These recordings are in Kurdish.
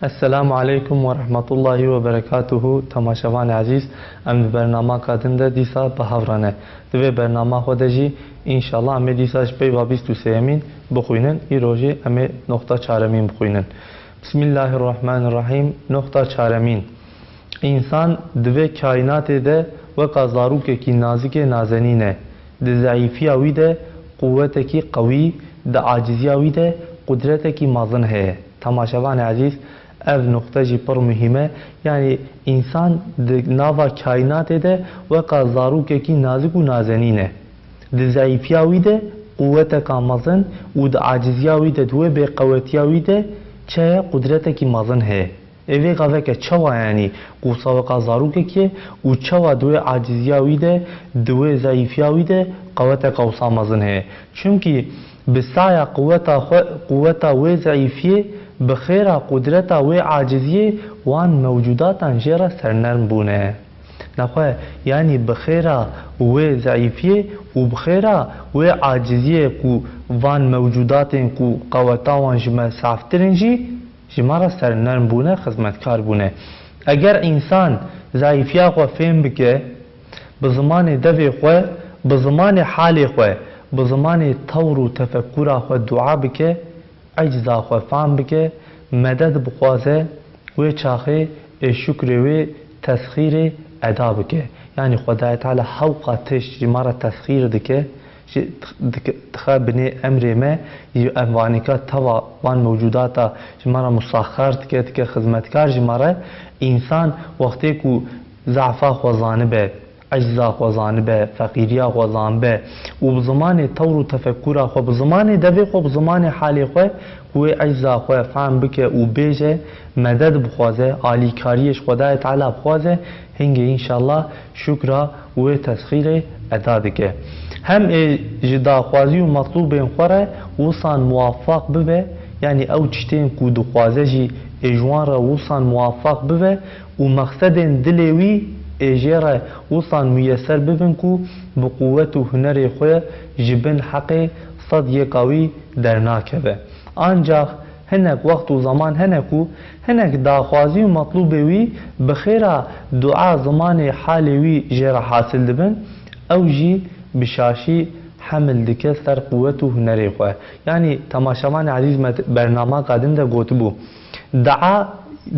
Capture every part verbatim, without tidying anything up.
Esselamu aleykum ve rahmetullahi ve berekatuhu. Temaşevanê ezîz, em di bernamaka din de dîsa bi hev re ne. Di vê bernama xwe de jî, înşallah, em ê dîsa ji peyva bîst û sêyemîn bixwînin. Îro jî em ê noxta çaremîn bixwînin. Bismillahirrahmanirrahîm. Noxta çaremîn. Însan di vê kaînatê de weka zarokekî nazikê nazenîn e. Di zeîfiya wî de quwetekî qewî, di aciziya wî de qudretekî mezin heye. Temaşevanê ezîz, ev nuqte jî pir muhîm e. Yanî însan di nava kaînatê de weka zarokekî nazik û nazenîn e. Di zeîfiya wî de quweteka mezin û di aciziya wî de, di wê bêqewetiya wî de çi heye? Qudretekî mezin heye. Ê vê gaveke çawa, yanî, qûsa weka zarokekî ye û çawa di wê aciziya wî de, di wê zeîfiya wî de qeweteka wisa mezin heye? Çimkî bi saya quweta xwe, quweta wê zeîfiyê, bi xêra qudreta wê aciziyê wan mewcûdatan jê re sernerm bûne. Nexwe, yanî bi xêra wê zeîfiyê û bi xêra wê aciziyê ku van mewcûdatên ku qeweta wan ji me saftir in jî, ji me re sernerm bûne, xizmetkar bûne. Eger însan zeîfiya xwe fêm bike, bi zimanê devê xwe, bi zimanê halê xwe, bi zimanê tewr û tefekkura xwe dua bike, eciza xwe fam bike, medet bixwaze, wê çaxê ê şukrê wê tesxîrê eda bike. Yanî Xwedayê Teala hewqa tişt ji me re tesxîr dike, ji, dike, dixe binê emrê me, ji ev vanêka teva van mewcûdata ji me re musaxar dike, dike xizmetkar ji me re. Însan wextê ku zefa xwe zanibe, eciza xwe zanibe, feqîriya xwe zanibe û bi zimanê tewr û tefekkura xwe, bi zimanê devê xwe, bi zimanê halê xwe ku wê eciza xwe fehm bike û bêje, medet bixwaze, alîkariyê ji Xwedayê Teala bixwaze, hingê înşallah şukra wê tesxîrê eda dike. Hem ê ji daxwazî û metlûbên xwe re wisan muwafaq bibe, yanî ew tiştên ku dixwaze jî ê ji wan re wisan muwafaq bibe û mexsedên dilê wî ê jê re wisan muyeser bibin ku bi quwet û hunerê xwe ji bin heqê sed yeka wî dernakeve. Ancax hinek wext û zeman hene ku hinek daxwazî û metlûbê wî bi xêra dua zimanê halê wî jê re hasil dibin, ew jî bi şaşî hemil dike ser quwet û hunerê xwe. Yanî temaşevanê ezîz, me bernamaka din de gotibû, dua,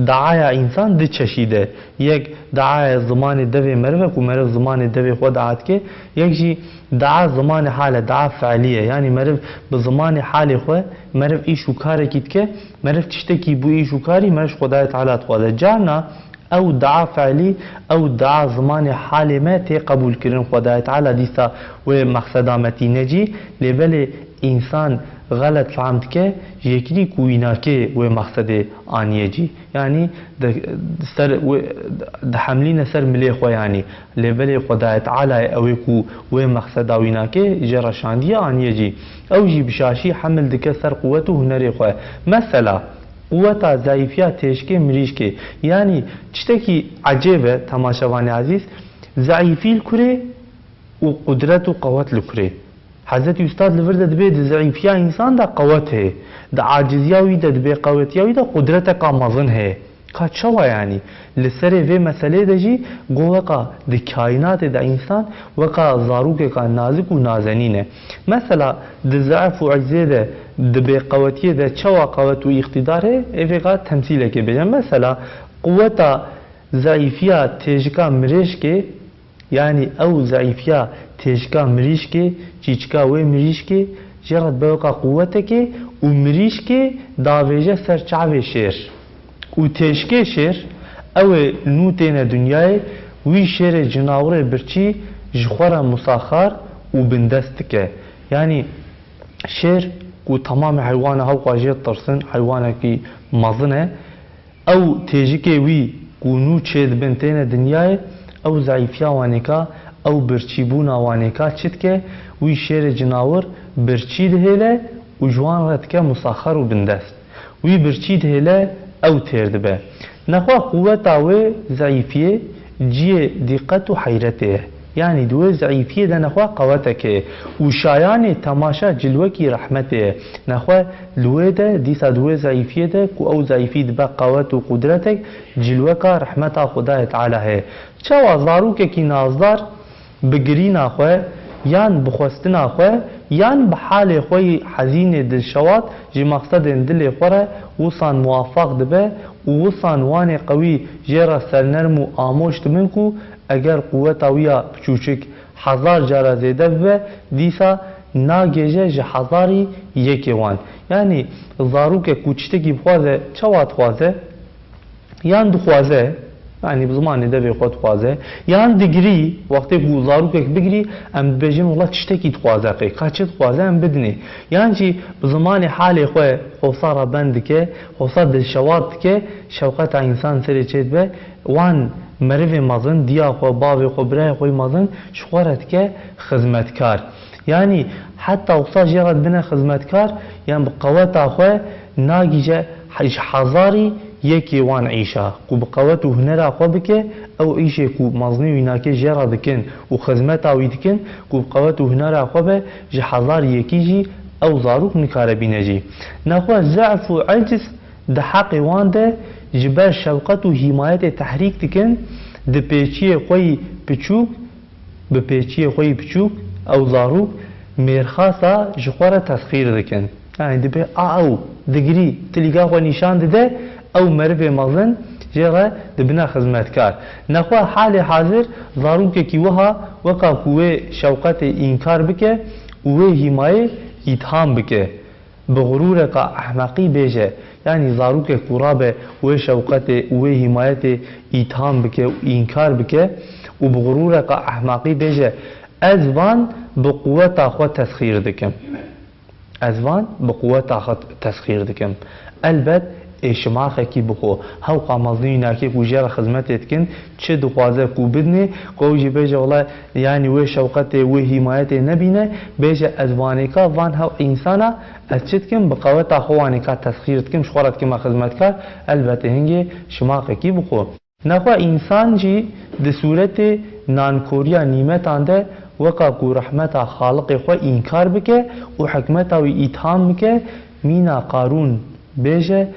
duaya însan di çeşîd e. Yek duaya zimanê devê meriv e ku meriv zimanê devê xwe dua dike, yek jî dua zimanê hal e, dua fe'lî ye. Yanî meriv bi zimanê halê xwe, meriv îş û karekî dike, meriv tiştekî bo îş û karî, meriv ji Xwedayê Teala dixwaze. Carna ew dua fe'lî, ew dua zimanê halê me tê qebûlkirin, Xwedayê Teala dîsa wê mexseda me tîne cî, lê belê însan xelet fehm dike, ji yekî ku wî nake wê mexsedê aniye cî. Yanî di, di ser wê, dihemlîne ser milê xwe yanî. Lê belê Xwedayê Teala ye ew ê ku wê mexseda wî nake, jê re şandiye aniye cî. Ew jî bi şaşî hemil dike ser quwet û hunerê xwe. Mesela, quweta zeîfiya têşkê mirîşkê. Yanî tiştekî ecêb e, temaşevanê ezîz, zeîfî li kurê û qudret û qewet li kurê. Hezretî Ustad li vir de dibê di zeîfiya însan de qewet heye, di aciziya wî de, di bêqewetiya wî de qudreteka mezin heye. Ka çawa yanî? Li serê vê meselê de jî go weka di kaînatê de însan weka zarokeka nazik û nazenîn e. Mesela di zeif û ecizê de, di bêqewetiyê de çawa qewet û îqtîdar heye? Ê vêga temsîlekê bêje. Mesela quweta zeîfiya têjika mirêşkê, yanî ew zeîfiya têjika mirîşkê, çîçika wê mirîşkê jê re dibe weka quwetekê û mirîşkê davêje ser çavê şêr. Û têjkê şêr, ew ê nû têne dinyayê, wî şêrê cinawirê birçî ji xwe re musaxar û bindest dike. Yanî şêr ku temamê heywana hewqa jê ditirsin, heywanekî mezin e, ew têjikê wî ku nû çêdibin têne dinyayê, ew zeîfiya wanêka, ew birçîbûna wanêka çi dike? Wî şêrê cinawir birçî dihêle û ji wan re dike musaxer û bindest. Wî birçî dihêle, ew têr dibe. Nexwe quweta wê zeîfiyê ciyê dîqet û heyretê ye. Yanî di wê zeîfiyê de nexwe qewetek heye û şayanê temaşa cilwekî rehmetê ye. Nexwe li wê de, dîsa di wê zeîfiyê de ku ew zeîfî dibe qewet û qudretek, cilweka rehmeta Xwedayê Teala heye. Çawa zarokekî nazdar bi girîna xwe yan bi xwestina xwe yan bi halê xwe yî hezînê dilşewat ji mexsedên dilê xwe re wisan muwafaq dibe û wisan wanê qewî jê re sernerm û amoş dibin ku eger quweta wî ya piçûçik hezar cara zêde bibe, dîsa nagêje ji hezarî yekê wan. Yanî zarokek ku tiştekî bixwaze, çawa dixwaze? Yan dixwaze, yanî bi zimanê devê xwe dixwaze, yan digirî, wextê ku zarokek bigirî, em dibêjin, wela tiştekî dixwaze, qey ka çi dixwaze, em bidinê. Yan jî bi zimanê halê xwe xwe wisa re bend dike, xwe wisa dilşewat dike, şewqeta însan serê çê dibe, wan merivê mezin, diya xwe, bavê xwe, birayê xwe yî mezin ji xwe re dike xizmetkar. Yanî heta wisa jê re dibine xizmetkar, yan bi qeweta xwe nagîje he-, ji hezarî yekê wan îşa. Ku bi qewet û hunera xwe bike, ew îşê ku mezinê wî nake jê re dikin û xizmeta wî dikin, ku bi qewet û hunera xwe be, ji hezarî yekî jî ew zarok nikare bîne jî. Nexwe zehf û eciz di heqê wan de ji ber şewqet û hîmayetê tehrîk dikin, di pêçiyê xwe yî piçûk, bi pêçiyê xwe yî piçûk, ew zarok mêrxasa ji xwe re tesxîr dikin. Yanî dibê a ew digirî, tilîka xwe nîşan dide, ew merivê mezin jê re dibine xizmetkar. Nexwe halê hazir zarokekî wiha weka ku wê şewqetê înkar bike û wê hîmayê îtham bike. Bi xurûreka ehmeqî bêje, yanî zarokek ku rabe wê şewqetê û wê hîmayetê îtham bike û înkar bike û bi xurûreka ehmeqî bêje, ez van bi quweta xwe tesxîr dikim. Ez van bi quweta xwe tesxîr dikim. Elbet ê şimaxekî bixwe. Hewqa mezinî wî nake ku jê re xizmetê dikin, çi dixwaze ku bidinê, ku ew jî bêje, wela, yanî wê şewqetê, wê hîmayetê nebîne, bêje, ez vanêka van hew însana, ez çi dikim, bi qeweta xwe wanêka tesxîr dikim, ji xwe re dikime xizmetkar, elbetê hingê şimaqekî bixwe. Nexwe însan jî di sûretê nankoriya nîmetan de weka ku rehmeta Xaliqê xwe înkar bike û hikmeta wî îtham bike, mîna Qarûn bêje,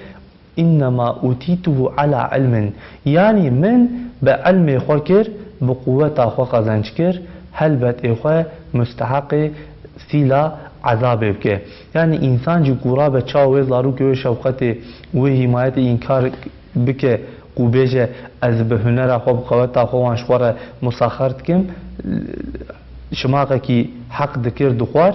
"Innema utîtuhu ala ilmin." Yanî min bi ilmê xwe kir, bi quweta xwe qezenc kir, helbet ê xwe musteheqê sîla ezabê bike. Yanî însan jî ku rabe çawa wê zarokê, wê şewqetê, wê hîmayetê înkar bike, ku bêje, "Ez bi hunera xwe, bi qeweta xwe wan ji xwe re musexer dikim", şimaqekî heq dikir, dixwar.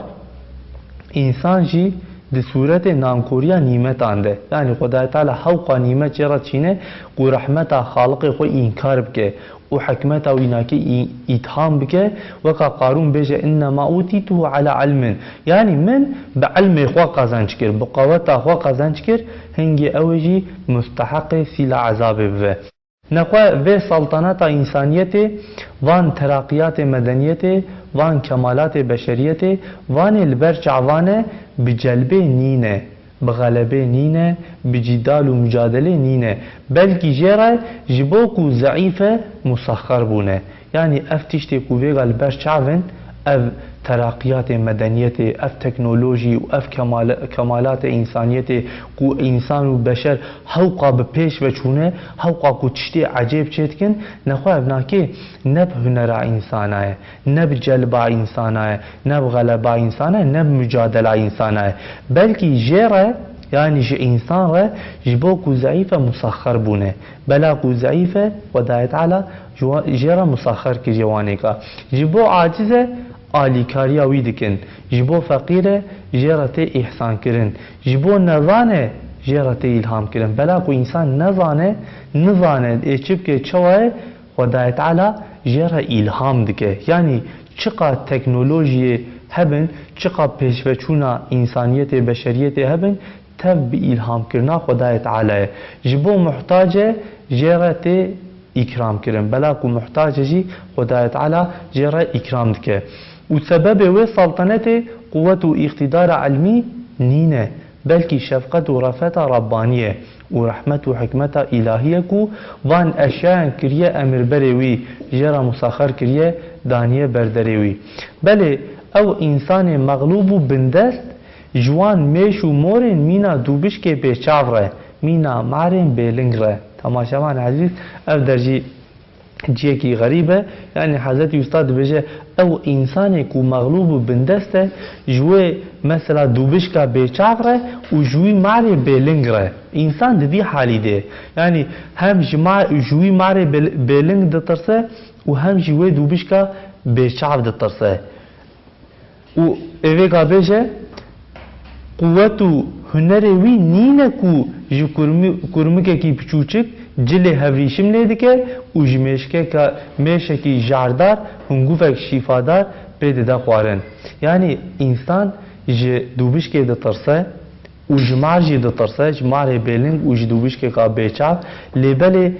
Însan jî di sûretê nankoriya nîmetan de, yanî Xwedayê Teala hewqa nîmet jê re çîne, ku rehmeta Xaliqê xwe înkar bike û hikmeta wî nake î-, îtham bike, weka Qarûn bêje, "Innema utîtuhu ala ilmin." Yanî min bi ilmê xwe qezenc kir, bi qeweta xwe qezenc kir, hingê ew ê jî musteheqê sîla ezabê bibe. Nexwe vê saltanata însaniyetê, van teraqiyatê medeniyetê, van kemalatê beşeriyetê, vanê li ber çavan e, bi celbê nîne, bi xelebê nîne, bi cîdal û mucadelê nîne. Belkî jê re ji bo ku zeîf e, musexer bûne. Yanî ev tiştê ku vêga li ber çav in, ev teraqiyatê medeniyetê, ev teknolojî û ev kemale-, kemalatê însaniyetê ku însan û beşer hewqa bi pêş ve çûne, hewqa ku tiştê ecêb çê dikin, nexwe ev nakê ne bi hunera însana ye, ne bi celba însana ye, ne bi xeleba însana ye, ne bi mucadela însana ye. Belkî jê re, yanî ji însan re, ji bo ku zeîf e, musexer bûne. Bela ku zeîf e, Xwedayê Teala ji wa-, jê re musexer kiriye wanêka. Ji bo aciz e, alîkariya wî dikin. Ji bo feqîr e, jê re tê îhsan kirin. Ji bo nezan e, jê re tê îlham kirin. Bela ku însan nezane, nizane ê çi bike, çawa ye, Xwedayê Teala jê re îlham dike. Yanî çiqa teknolojiyê hebin, çiqa pêşveçûna însaniyetê, beşeriyetê hebin, tev bi îlhamkirina Xwedayê Teala ye. Ji bo muhtac e, jê re tê îkram kirin. Bela ku muhtac e jî, Xwedayê Teala jê re îkram dike. Û sebebê wê saltanetê quwet û îqtîdara ilmî nîne. Belkî şefqet û refeta Rabbanî ye û rehmet û hikmeta îlahî ye ku van eşyayan kiriye emirberê wî, jê re musaxer kiriye, daniye berderê wî. Belê ew însanê mexlûb û bindest ji wan mêş û morên mîna dûbişkê bêçav re, mîna marên bêling re. Temaşevan ezîz, ev der jî cihekî xerîb e. Yanî Hezretî Usta dibêje, ew însanê ku mexlûb û bindest e, ji wê mesela dûbişka bêçav re û ji wî marê bêling re. Însan di vî halî de, yanî hem ji ma-, ji wî marê bêl-, bêling ditirse û hem jî wê dûbişka bêçav ditirse. Û ê vêga bêje, quwet û hunerê wî nîne ku ji kurmi-, kurmikekî piçûçik cilê hevrîşim lê dike û ji mêşkeka, mêşekî jardar hingûvek şîfadar pê dide xwarin. Yanî însan ji dûbişkê ditirse û ji mar jî ditirse, ji marê bêling û ji dûbişkeka bêçav, lê belê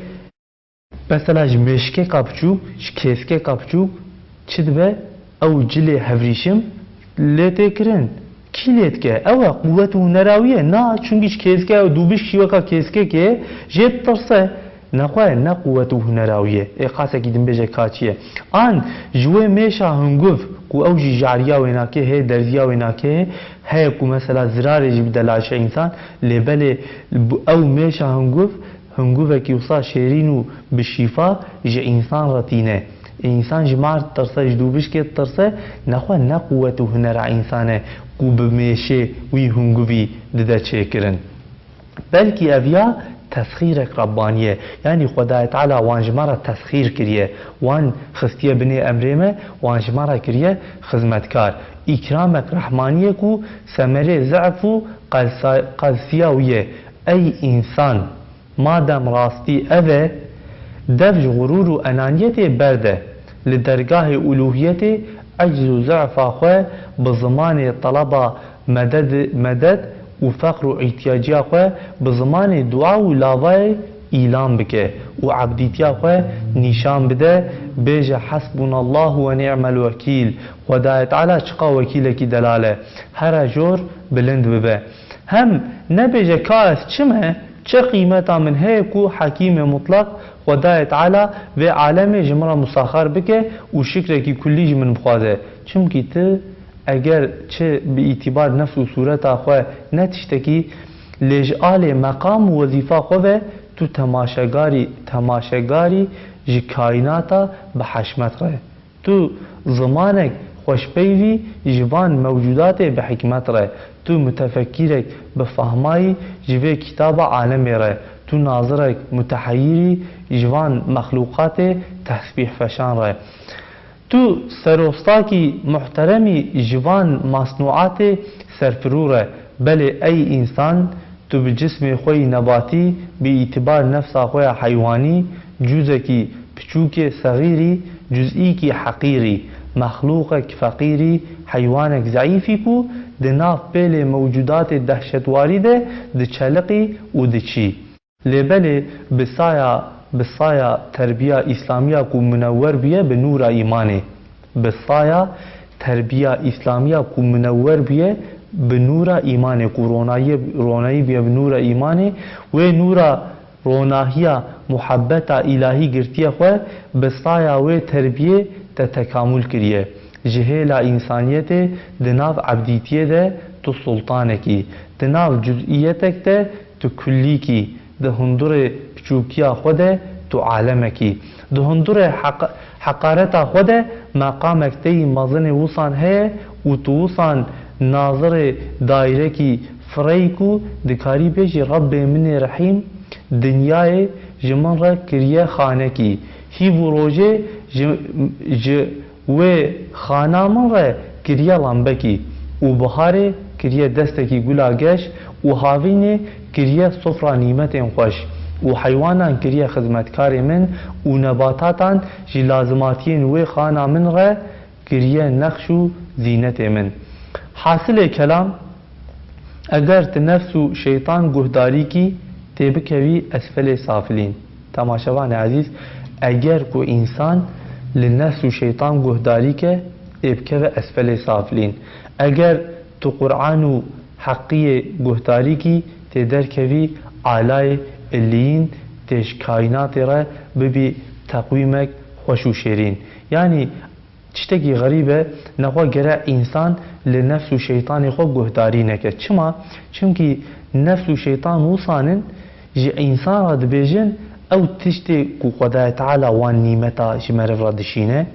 Mesela ji mêşkeka biçûk, ji kêskeka biçûk çi dibe? Ew cilê hevrîşim lê tê kirin. Kî lê dike? Ew e, quwet û hunera wî ye. Na, çunkî ji kêske, ew dûbişk jî weka kêskekê jê ditirse. Nexwe ne quwet û hunera wî ye. Ê qasekî din bêje ka çi ye? An ji wê mêşa hunguv ku ew jî jariya wê nake hê, derziya wê nake hê, heye ku mesela zirarê jî bide laşa însan, lê belê bu-, ew mêşa hunguv Hingûvekî wisa şêrîn û bi şîfa ji însan re tîne. Însan ji mar ditirse, ji dûbişkê ditirse, nexwe ne quwet û hunera însan e ku bi mêşê wî hingûvî dide çêkirin. Belkî ev ya tesxîrek Rebbanî ye. Yanî Xwedayê Teala wan ji me re tesxîr kiriye. Wan xistiye binê emrê me, wan ji me re kiriye xizmetkar. Îkramek Rehmanî ye ku semerê zehf û qelsa-, qelsiya wî ye. Ey însan! Madem rastî ev e, dev ji xurûr û enaniyetê berde. Li dergahê ulûhiyetê ecz û zefa xwe bi zimanê teleba meded, medet û feqr û îhtiyaciya xwe bi zimanê dua û lavayê îlan bike û ebdîtiya xwe nîşan bide, bêje, Hasbunallahu ve ni'mel wekîl, Xwedayê Teala çiqa wekîlekî delal e, here jor bilind bibe. Hem nebêje ka ez çi me, çi qîmeta min heye ku Hekîmê Mutlaq, Xwedayê Teala, vê alemê ji min re musaxar bike û şikrekî kullî ji min bixwaze. Çimkî tu eger çi bi îtîbar nefs û sûreta xwe ne tiştekî, lê ji alê meqam û wezîfa xwe ve tu temaşegarî, temaşegarî ji kaînata bi heşmet re. Tu zimanek xweşpeyvî ji van mewcûdatê bi hikmet re, tu mutefekîrek bi fahmayî ji vê kitaba alemê re, tu nazirek muteheyirî ji van mexlûqatê tesbîhfeşan re. Tu serostakî muhteremî ji van masnûatê serfirû re, belê ey însan, Tu bi cismê xwe yî nebatî, bi îtibar nefsa xwe ya heywanî, cuzekî piçûkê sexîrî, cuzîkî heqîrî, mexlûqek feqîrî, heywanek zeîfî ku di nav pêlê mewcûdatê dehşetwarî de diçeliqî û diçî. Lê belê bi saya, bi saya terbiya îslamiya ku munewwer bûye bi nûra îmanê. Bi saya terbiya îslamiya ku munewwer bûye bi nûra îmanê, ku ronayiyê, ronayî bûye bi nûra îmanê, wê nûra ronahiya muhebbeta îlahî girtiye xwe, bi saya wê terbiyê te tekamûl kiriye. Ji hêla însaniyetê di nav ebdîtiyê de tu sultanek î, di nav cuz'iyetek de tu kullîk î, di hundurê piçûkiya xwe de tu alemekî. Di hundurê heq-, heqareta xwe de meqamek te yî mezinê wisan heye û tu wisan nazirê dairekî fireyî ku dikarî bêjî, Rebbê min ê Rehîm dinyayê ji min re kiriye xanekî. Hîv û rojê ji, ji wê xana min re kiriye lambekî û biharê kiriye destekî gula geş û havînê kiriye sofra nîmetên xweş û heywanan kiriye xizmetkarê min û nebatatan ji lazimatiyên wê xana min re kiriye nexş û zînetê min. Hasilê kelam, eger tu nefs û şeytan guhdarî kî, tê bikevî esfelê safilîn. Temaşevanê ezîz, eger ku însan li nefs û şeytan guhdarî ke, ê bikeve esfelê safilîn. Eger tu Qur'an û heqiyê guhdarîkî tê derkevî alayê illiyîn, tê ji kaînatê re bibî teqwîmek xweş û şêrîn. Yanî tiştekî xerîb e, nexwe gere însan li nefs û şeytanê xwe guhdarî neke. Çima? Çimkî nefs û şeytan wisan in, ji însan re dibêjin, ew tiştê ku Xwedayê Teala wan nîmeta ji meriv re dişîne,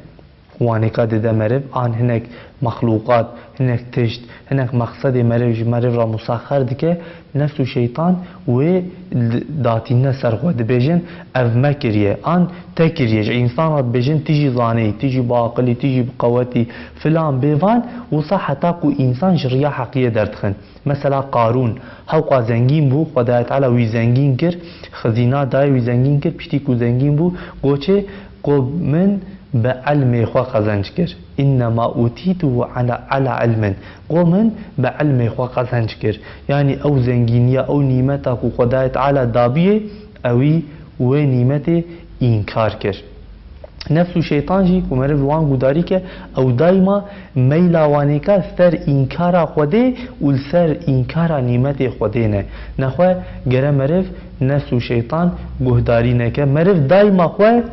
wanêka dide meriv, an hinek mexlûqat, hinek tişt, hinek mexsedê meriv ji meriv re musaxer dike, nefs û şeytan wê d-, datîne ser xwe, dibêjin, ev me kiriye, an te kiriye. Ji însan re dibêjin, tu jî zanî, tu jî biaqilî, tu jî biqewetî, filan bêvan, wisa heta ku însan ji riya heqiyê derdixin. Mesela Qarûn, hewqa zengîn bû, Xwedayê Teala wî zengîn kir, xizîna dayê wî zengîn kir, piştî ku zengîn bû, goçê, got, min bi ilmê xwe qezenc kir. Înnema utîtuhu ala, ala ilmin. Got, min bi ilmê xwe qezenc kir. Yanî ew zengîniya, ew nîmeta ku Xwedayê Teala dabiyê, ewî wê nîmetê înkar kir. Nefs û şeytan jî ku meriv li wan guhdarî ke, ew daîma meyla wanêka ser înkara Xwedê û li ser înkara nîmetê Xwedê ne. Nexwe gere meriv nefs û şeytan guhdarî neke. Meriv daîma xwe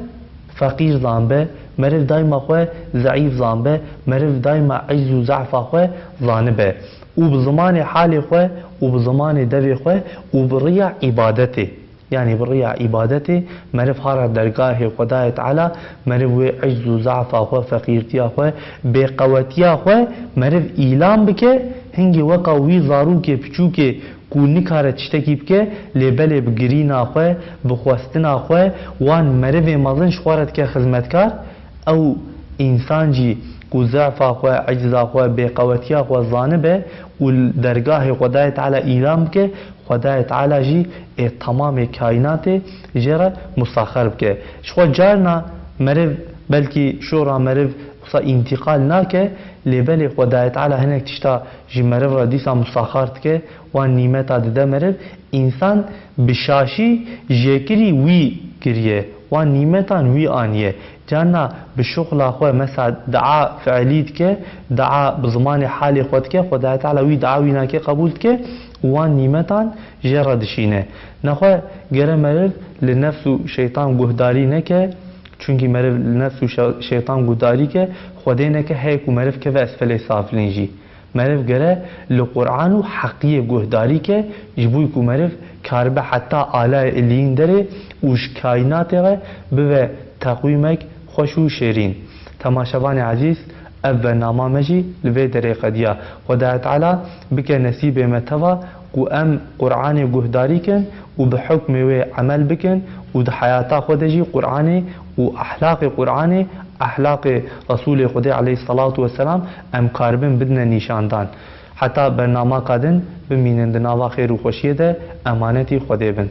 feqîr zanbe, meriv daîma xwe zeîf zanbe, meriv daîma ecz û ze'fa xwe zanibe. Û bi zimanê halê xwe û bi zimanê devê xwe û bi riya îbadetê. Yanî bi riya îbadetê meriv hara dergahê Xwedayê Teala, meriv wê ecz û ze'fa xwe, feqîrtiya xwe, bêqewetiya xwe meriv îlan bike, hingê weka wî zarokê piçûkê ku nikare tiştekî bike, lê belê bi girîna xwe, bi xwestina xwe, wan merivê mezin ji xwe re dike xizmetkar, ew însan jî ku ze'fa xwe, ecza xwe, bêqewetiya xwe zanibe û li dergahê Xwedayê Teala îlan bike, Xwedayê Teala jî ê temamê kaînatê jê re musaxer bike. Ji xwe carna meriv, belkî şora meriv wisa întîqal nake, lê belê Xwedayê Teala hinek tişta ji meriv re dîsa musaxar dike, wan nîmeta dide meriv, însan bi şaşî jêkirî wî kiriye, wan nîmetan wî aniye. Carna bi şuxla xwe, mesela dua fiilî dike, dua bi zimanê halê xwe dike, Xwedayê Teala wî dua wî nake qebûl dike, wan nîmetan jê re dişîne. Nexwe gere meriv li nefs û şeytan guhdarî neke, çunkî meriv li nefs û şe-, şeytan guhdarî ke, Xwedê neke heye ku meriv keve esfelê safilîn jî. Meriv gere li Quran û heqiyê guhdarî ke, ji bo ku meriv karibe heta alayê illiyîn derê û ji kaînatê re bibe teqwîmek xweş û şêrîn. Temaşevanê ezîz, ev bernama me jî li vê derê qediya. Xwedayê Teala bike nesîbê me teva ku em Quranê guhdarî kin û bi hukmê wê emel bikin û di heyata xwe de jî Quranê û ehlaqê Quranê, ehlaqê Resûlê Xwedê aleyhisselatu vesselam em karibin bidine nîşandan. Heta bernamaka din bimînin di nava xêr û xweşiyê de, emanetî Xwedê bin.